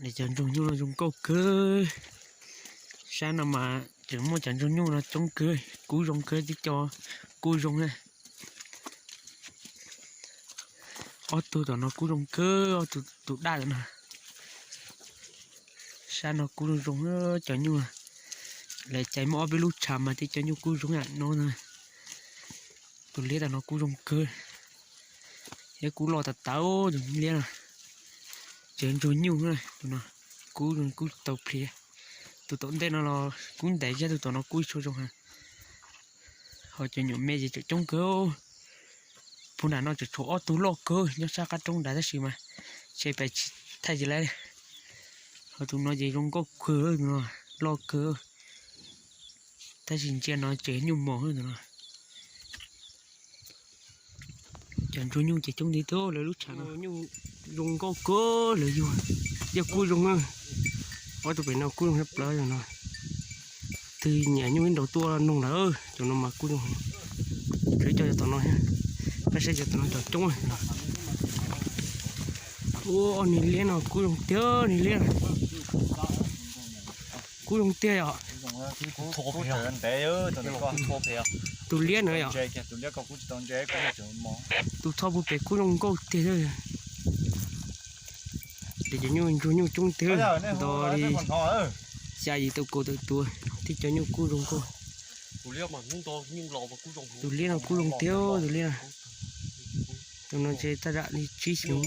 Cov ntsuag nyuj no zoo nkauj kawg. Sab no mas tseem muaj cov ntsuag nyuj no coob kawg, kub zoo kawg, tib co kub zoo na. Ob tug tom no kub zoo kawg, ob tug tus daj tom no. Sab no kub zoo zoo, cov nyuj. Lawv cais muaj ob peb lub tshav mas tib co nyuj kub zoo yam no na. Tus liab tom no kub zoo kawg. Thiab kub loj tas tas tus liab no. Tseem ntsuag nyuj na tus no. Kub zoo kub tau plhiav. Tus tom ntej no los kub ntev zaj, tus tom no kub tshua zoo heev. Ho cov nyuam me ces tseem coob kawg. Puag nram no tseem tshuav ob tug loj kawg nyob sab qab roob nrad tab sis mas tseem pais tsis thaij tsis laib. Ho tus no ces zoo nkauj kawg, tus no loj kawg. Tab sis ntsia no tseem nyuj mos tus no. Cov ntsuag nyuj ces coob tiag tiag lawv lub tshav no. Nyuj zoo nkauj kawg lawv yug, yog kub zoo na. Ob tug pem no kub zoo plawv no. Twb nyiam nyuj ib nraud tuaj noog lawm, cov no mas kub zoo. Tsuas coj cov tom no thiab. Peb saib cov tom no cov coob no. Ua ob niag liab no kub zoo tiag, niag liab. Kub zoo tiag yom. Tus liab na yom. Tus txho puag pem kub zoo nkauj tiag. Ces cov nyuj ntsuag nyuj coob tiag, nto li xya yim tau kaum tawm tus, tib cov nyuj kub zoo nkauj. Tus liab no kub zoo tiag, tus liab no. Tus no ntshe taj zam li tsib xyoos.